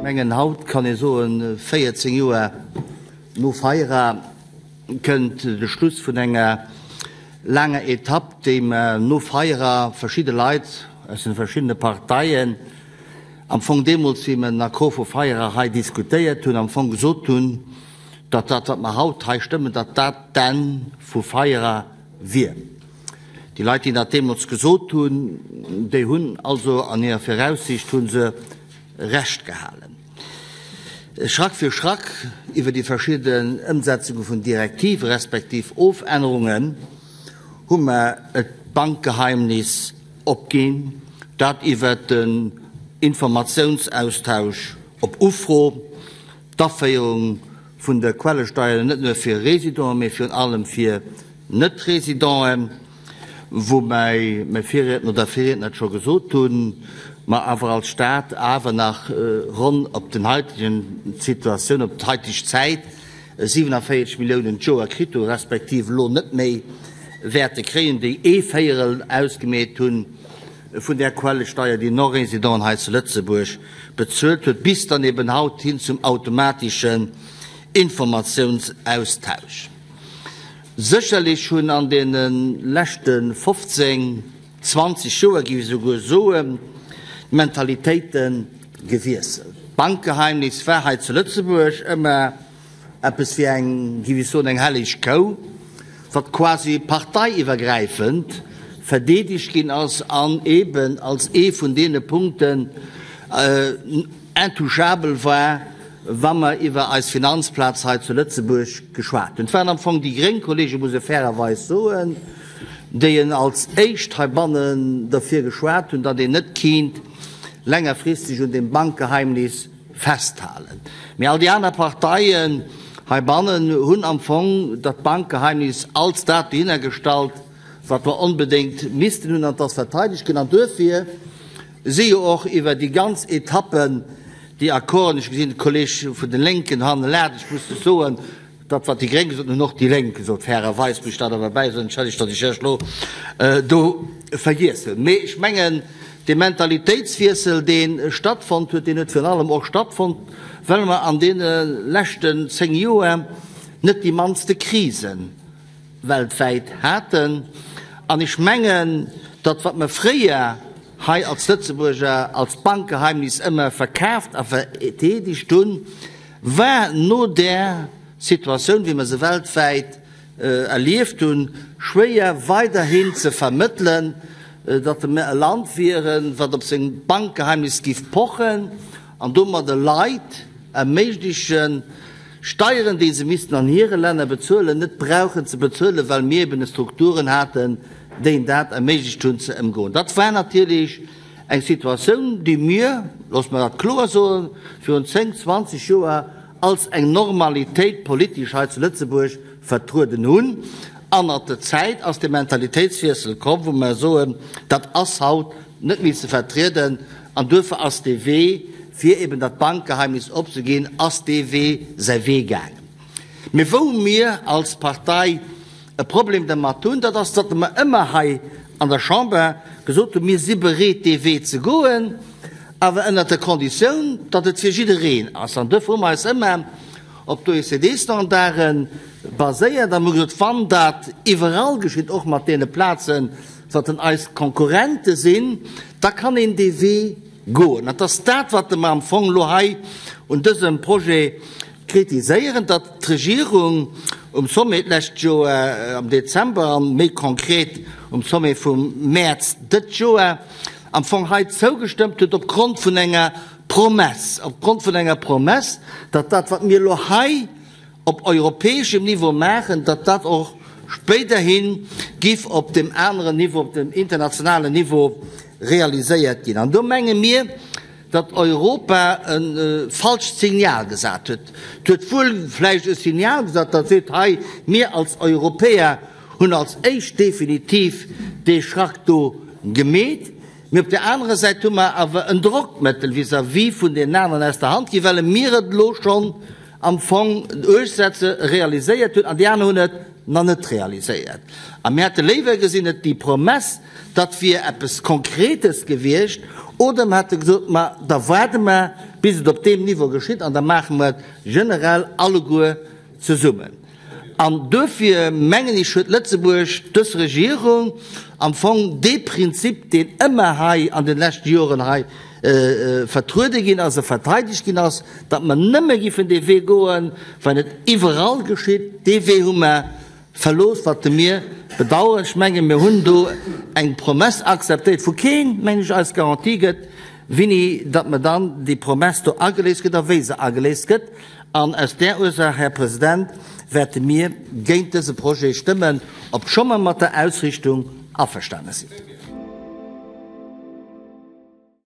Mengen, haut kann ee soen, 14 Joer no Feira kënnt de Schluss vun enger laanger Etapp, déi mer no Feira verschidde Leit aus den verschiddene Parteien am Fong deemools, wéi mer den Accord vu Feira hei diskutéiert hunn, am Fong gesot hunn, datt dat, wat mer haut hei stëmmen, datt dat d'Enn vu Feira wier. Déi Leit, déi dat deemools gesot hunn, déi hunn also an hirer Viraussicht hu se Recht gehalen. Schrack fir Schrack iwwer déi verschidden Ëmsetzunge vun Direktive respektiv Ofännerungen hu mer d'Bankgeheimnis opginn, dat iwwert den Informatiounsaustausch op Ufro, d'Aféierung vun der Quellesteier net nëmme fir Résidenten, mee virun allem fir Net-Résidenten, woubäi mäi Virriedner oder Virriedner et scho gesot hunn, mer awer als Stat awer nach ronn op den heitegen Situatioun, op d'heiteg Zäit 47 Milliounen d'Joer kritt hu respektiv elo net méi wäerte kréien, déi ee Véierel ausgemeet hunn vun där Quellesteier, déi Non-Résidenten hei zu Lëtzebuerg bezuelt huet, bis dann eben haut hin zum automatischen Informatiounsaustausch. Sécherlech hunn an deene leschte 15, 20 Joer, géif ech esouguer soen, d'Mentalitéite gewiesselt. D'Bankgeheimnis war hei zu Lëtzebuerg ëmmer eppes wéi eng, géif ech soen, eng helleg Kou, wat quasi parteiiwwergräifend verdeedegt ginn ass an eeben als ee vun deene Punkten intouchable war, wa mer iwwer eis Finanzplaz hei zu Lëtzebuerg geschwat hunn. Et waren am Fong déi gréng Kollegen, muss ee fairerweis soen, déi en als éischt heibannen derfir geschwat hunn, datt een net kéint längerfristeg un deem Bankgeheimnis festhalen. Mee all déi aner Parteien heibannen hunn am Fong dat Bankgeheimnis als dat dohinner gestallt, wat mer onbedéngt missten hunn, an et ass verteidegt ginn. An duerfir si jo och iwwer déi ganz Etappen déi Accorden, ech gesinn de Kolleg vun de Lénken hanne laacht, ech muss lech soen, Dat, wat déi Gréng gesot hunn, hunn och déi Lénk gesot. Fairerweis muss ech dat awer bäisoen. Entschëllegt, datt ech Iech elo do vergiess hunn. Mee ech mengen, dee Mentalitéitswiessel, dee stattfonnt huet, deen huet virun allem och stattfonnt, well mer an deene leschten 10 Joer net déi mannste Krise weltwäit haten. An ech mengen, datt, wat mer fréier hei als Lëtzebuerger als Bankgeheimnis ëmmer verkaaft a verdeedegt hunn, war no där Situatioun, wéi mer se weltwäit erlieft hunn, schwéier weiderhin ze vermëttelen, datt mer e Land wieren, wat op seng Bankgeheimnis giff pochen an domat de Leit erméiglechen, Steieren, déi se missten an hire Länner bezuelen, net brauchen ze bezuelen, well mir eben Strukturen haten, déi dat erméiglecht hunn ze ëmgoen. Dat war natierlech Eng Situatioun, déi mir, loosse mer dat kloer soen, virun 10, 20 Joer als eng Normalitéit politesch hei zu Lëtzebuerg vertrueden hunn. An mat der Zäit ass dee Mentalitéitswiessel komm, wou mer soen, dat ass haut net méi ze vertrieden. An duerfir ass dee Wee, fir eben dat Bankgeheimnis opzeginn, ass dee Wee säi Wee gaangen. Mee wou mir als Partei e Problem dermat hunn, dat ass, datt mer ëmmer hei an der Chamber gesot hunn, mir si bereet dee Wee ze goen, awer ënnert der Konditioun, datt et fir jiddereen ass. An duerfir hu mer eis ëmmer op d'OECD-Standarde baséiert an hu gesot, wann dat iwwerall geschitt, och mat deene Plazen, wat dann eis Konkurrente sinn, da kann een dee Wee goen. An et ass dat, wat mer am Fong elo hei un dësem Projet kritiséieren, datt d'Regierung um Sommet d'lescht Joer am Dezember an méi konkret um Sommet vum Mäerz dëtt Joer am Fong hei zougestëmmt huet opgrond vun enger Promess, opgrond vun enger Promess, datt dat, wat mir elo hei op europäeschem Niveau maachen, datt dat och spéiderhi giff op deem aneren Niveau, op dem internationalen Niveau realiséiert ginn. An do menge mir, datt Europa e falscht Signal gesat huet. Et huet wuel vläicht e Signal gesat, dat seet, hei, mir als Europäer hunn als éischt definitiv dee Schrack do gemeet, mee op där anerer Säit hu mer awer en Drockmëttel vis-à-vis vun deenen aneren aus der Hand ginn, well mir et elo schonn am Fong duerchsetze realiséiert hunn an déi aner hunn et nach net realiséiert. A mir hätte léiwer gesinn, et déi Promess, dat wier eppes Konkretes gewiescht, oder mer hätte gesot, ma da waarde mer, bis. bis et op deem Niveau geschitt, an da maache mer et generell alleguer zesummen. An duerfir, mengen ech, huet Lëtzebuerg, dës Regierung, am Fong dee Prinzip, deen ëmmer hei an de leschte Joren hei vertruede ginn ass a verteidegt ginn ass, datt mer nëmme giffen dee Wee goen, wann et iwwerall geschitt, dee Wee hu mer verlooss, wat mir bedauern. Ech mengen, mir hunn do eng Promesse akzeptéiert, wou keen, mengen ech, eis Garantie gëtt, wéini datt mer dann déi Promesse do ageléist gëtt a wéi se ageléist gëtt. An aus där Ursaach, Här President, wäerte mir géint dëse Projet stëmmen, obscho mer mat der Ausrichtung averstane sinn.